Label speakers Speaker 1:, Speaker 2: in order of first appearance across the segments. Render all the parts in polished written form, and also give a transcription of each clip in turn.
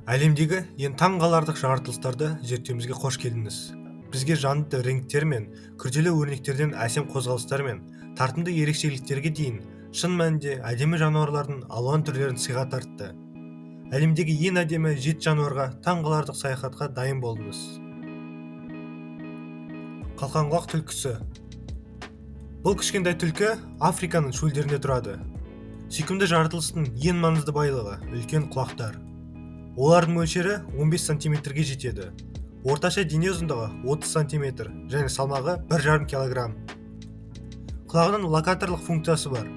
Speaker 1: Әлемдегі ең таңғаларлық жаратылыстарды зерттеуімізге қош келдіңіз. Бізге жанды реңктер мен күрделі өрнектерден әсем қозғалыстар мен тартымды ерекшеліктерге дейін шын мәнінде әдемі жануарлардың алуан түрлерін сыйға тартты. Әлемдегі ең әдемі 7 жануарға таңғаларлық саяхатқа дайын болдыңыз. Қалқанқұлақ түлкісі. Бұл кішкентай түлкі Африканың шөлдерінде тұрады. Сүйкімді жаратылыстың ең маңызды байлығы үлкен құлақтар. Олардың мөлшері 15 сантиметрге жетеді. Орташа дене ұзындығы 30 сантиметр және салмағы 1,5 килограмм. Құлағының локаторлық функциясы бар.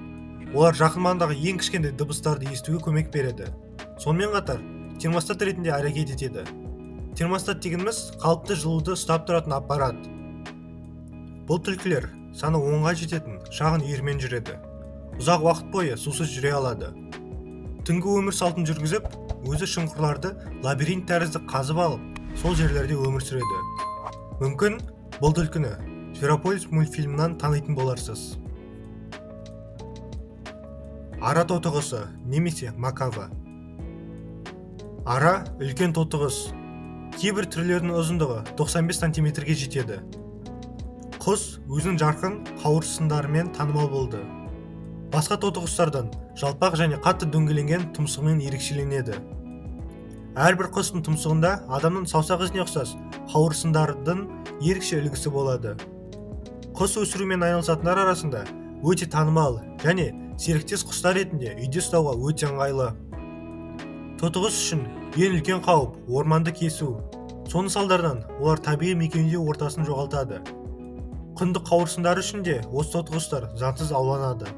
Speaker 1: Олар жақын маңдағы ең кішкентай дыбыстарды естуге көмек береді. Сонымен қатар, термостат ретінде әрекет етеді. Термостат дегеніміз қалыпты жылуды ұстап тұратын аппарат. Бұл түлкілер саны 10-ға жететін шағын үйірмен жүреді. Ұзақ уақыт бойы сусыз жүре алады. Түнгі өмір салтын жүргізіп, өзі шұңқырларды лабиринт тәрізді қазып алып, сол жерлерде өмір сүреді. Мүмкін бұл түлкіні Зверополис мультфильмінен танитын боларсыз. Ара тотығысы немесе макава. Ара үлкен тотығыс. Кейбір түрлерінің ұзындығы 95 сантиметрге жетеді. Құс өзінің жарқын қауырсындарымен танымал болды. Басқа тотығыстардан жалпақ және қатты дөңгеленген тұмсығымен ерекшеленеді. Әрбір құстың тұмсығында адамның саусақ ізіне ұқсас қауырсындардың ерекше үлгісі болады. Құс өсірумен айналысатындар арасында өте танымал және серіктес құстар ретінде үйде ұстауға өте ыңғайлы. Тотығыс үшін ең үлкен қауіп орманды кесу. Соның салдарынан олар табиғи мекендеу ортасын жоғалтады. Құнды қауырсындары үшін де осы тотығыстар заңсыз ауланады.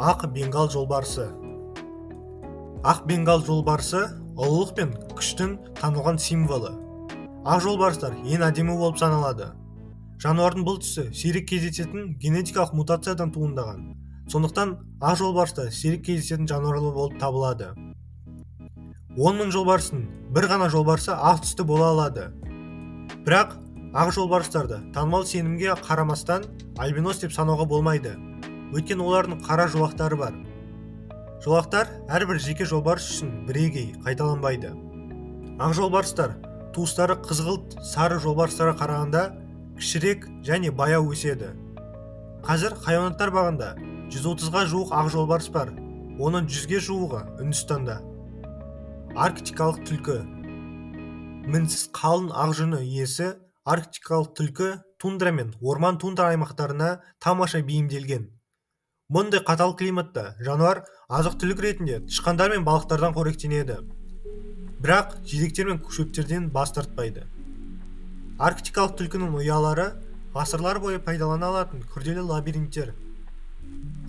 Speaker 1: Ақ бенгал жолбарысы. Ақ бенгал жолбарысы ұлылық пен күштің танылған символы. Ақ жолбарыстар ең әдемі болып саналады. Жануардың бұл түсі сирек кездесетін генетикалық мутациядан туындаған. Сондықтан ақ жолбарыстар сирек кездесетін жануарлар болып табылады. 10 мың жолбарыстың бір ғана жолбарысы ақ түсті бола алады. Бірақ ақ жолбарыстарды танымал сенімге қарамастан альбинос деп санауға болмайды. Өйткені олардың қара жолақтары бар. Жолақтар әрбір жеке жолбарыс үшін бірегей қайталанбайды. Ақ жолбарыстар туыстары қызғылт сары жолбарыстарға қарағанда кішірек және баяу өседі. Қазір хайуанаттар бағында 130-ға жуық ақ жолбарыс бар, оның 100-ге жуығы Үндістанда. Арктикалық түлкі. Мінсіз қалың ақ жүні иесі арктикалық түлкі тундра мен орман тундра аймақтарына тамаша бейімделген. Мұндай қатал климатта жануар азық-түлік ретінде тышқандар мен балықтардан қоректенеді. Бірақ жидектер мен шөптерден бас тартпайды. Арктикалық түлкінің ұялары ғасырлар бойы пайдалана алатын күрделі лабиринттер.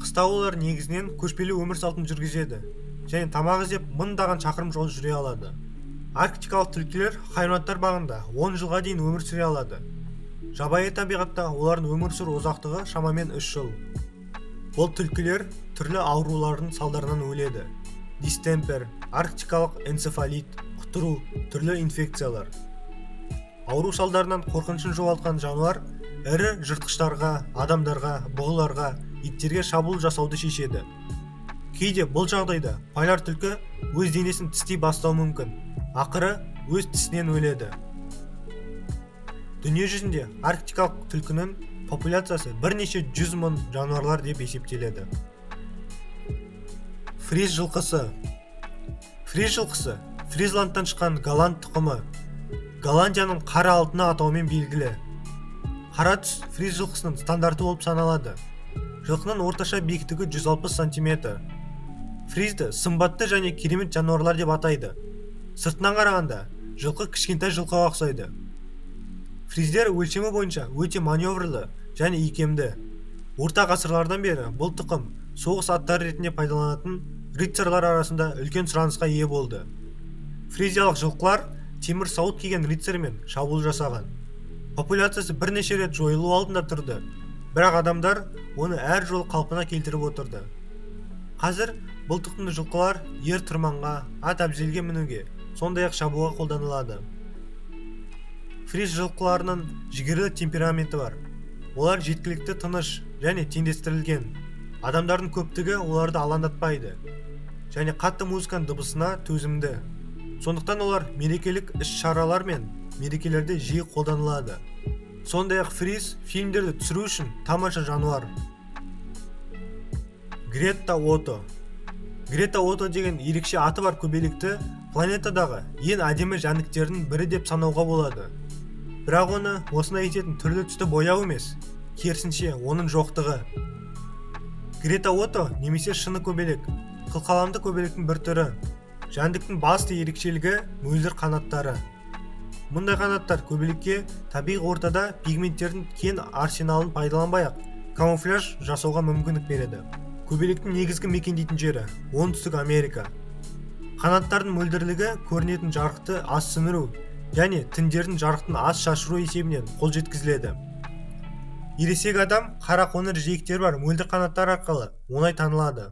Speaker 1: Қыста олар негізінен көшпелі өмір салтын жүргізеді және тамақ іздеп мыңдаған шақырым жол жүре алады. Арктикалық түлкілер хайуанаттар бағында 10 жылға дейін өмір сүре алады. Жабайы табиғатта олардың өмір сүру ұзақтығы шамамен 3 жыл. Бұл түлкілер түрлі аурулардың салдарынан өледі. Дистемпер, арктикалық энцефалит, құтыру, түрлі инфекциялар. Ауру салдарынан қорқынышын жоғалтқан жануар ірі жыртқыштарға, адамдарға, бұғыларға, иттерге шабуыл жасауды шешеді. Кейде бұл жағдайда поляр түлкі өз денесін тістей бастауы мүмкін. Ақыры өз тісінен өледі. Дүние жүзінде арктикалық түлкінің популяциясы бірнеше жүз мың жануарлар деп есептеледі. Фриз жылқысы. Фриз жылқысы Фризландтан шыққан голланд тұқымы. Голландияның қара алтыны атауымен белгілі. Қара түс фриз жылқысының стандарты болып саналады. Жылқының орташа биіктігі 160 сантиметр. Фризді сымбатты және керемет жануарлар деп атайды. Сыртынан қарағанда жылқы кішкентай жылқыға ұқсайды. Фриздер өлшемі бойынша өте маневрлі және икемді. Орта ғасырлардан бері бұл тұқым соғыс аттары ретінде пайдаланатын рыцарьлар арасында үлкен сұранысқа ие болды. Фризиялық жылқылар темір сауыт киген рыцарьмен шабуыл жасаған. Популяциясы бірнеше рет жойылу алдында тұрды, бірақ адамдар оны әр жолы қалпына келтіріп отырды. Қазір бұл тұқымды жылқылар ер тұрманға, ат әбзелге мінуге, сондай-ақ шабуға қолданылады. Фриз жылқыларының жігерлі темпераменті бар. Олар жеткілікті тыныш және теңдестірілген. Адамдардың көптігі оларды алаңдатпайды. және қатты музыканың дыбысына төзімді. Сондықтан олар мерекелік іс-шаралар мен мерекелерде жиі қолданылады. Сондай-ақ фриз фильмдерді түсіру үшін тамаша жануар. Гретта Ото. Гретта Ото деген ерекше аты бар көбелекті планетадағы ең әдемі жәндіктердің бірі деп санауға болады. Бірақ оны осындай ететін түрлі түсті бояу емес, керісінше оның жоқтығы. Гретта Ото немесе шыны көбелек, қылқаламды көбелектің бір түрі. Жәндіктің басты ерекшелігі мөлдір қанаттары. Мұндай қанаттар көбелекке табиғи ортада пигменттердің кең арсеналын пайдаланбай-ақ камуфляж жасауға мүмкіндік береді. Көбелектің негізгі мекендейтін жері Оңтүстік Америка. Қанаттардың мөлдірлігі көрінетін жарықты аз сіңіру және тіндердің жарықтың аз шашыру есебінен қол жеткізіледі. Ересек адам қара қоңыр жиектері бар мөлдір қанаттар арқылы оңай танылады.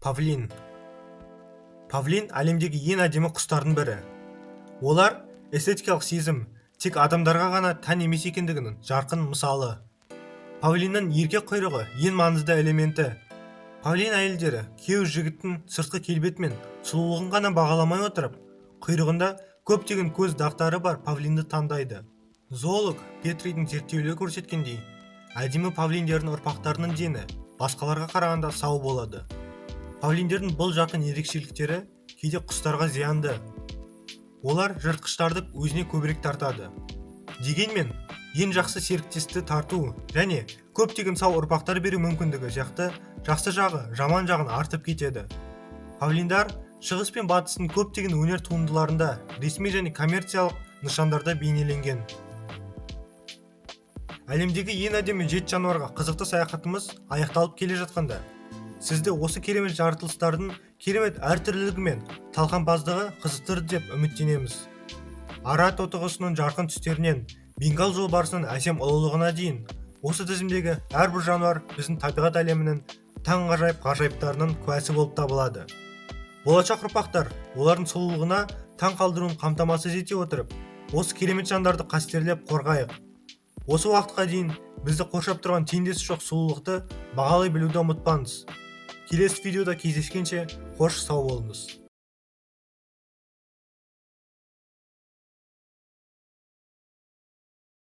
Speaker 1: Павлин. Павлин әлемдегі ең әдемі құстардың бірі. Олар эстетикалық сезім тек адамдарға ғана тән емес екендігінің жарқын мысалы. Павлиннің еркек құйрығы ең маңызды элементі. Павлин әйелдері күйеу жігіттің сыртқы келбеті мен сұлулығын ғана бағаламай отырып, құйрығында көптеген көз дақтары бар павлинді таңдайды. Зоолог Петридің зерттеулері көрсеткендей, әдемі павлиндердің ұрпақтарының дені басқаларға қарағанда сау болады. Павлиндердің бұл жақын ерекшеліктері кейде құстарға зиянды. Олар жыртқыштарды өзіне көбірек тартады. Дегенмен, ең жақсы серіктесті тарту және көптеген сау ұрпақтар беру мүмкіндігі сияқты жақсы жағы жаман жағын артып кетеді. Павлиндар шығыс пен батыстың көптеген өнер туындыларында ресми және коммерциялық нышандарда бейнеленген. Әлемдегі ең әдемі 7 жануарға қызықты саяхатымыз аяқталып келе жатқанда, сізді осы керемет жаратылыстардың керемет әртүрлілігі мен талқанпаздығы қызықтырды деп үміттенеміз. Ара тотықұсының жарқын түстерінен бенгал жолбарысының әсем ұлылығына дейін осы тізімдегі әрбір жануар біздің табиғат әлемінің таңғажайып ғажайыптарының куәсі болып табылады. Болашақ ұрпақтар олардың сұлулығына таң қалдыруын қамтамасыз ете отырып, осы керемет жандарды қастерлеп қорғайық. Осы уақытқа дейін бізді қоршап тұрған теңдесі жоқ сұлулықты бағалай білуді ұмытпаңыз. Келесі видеода кездескенше қош сау болыңыз.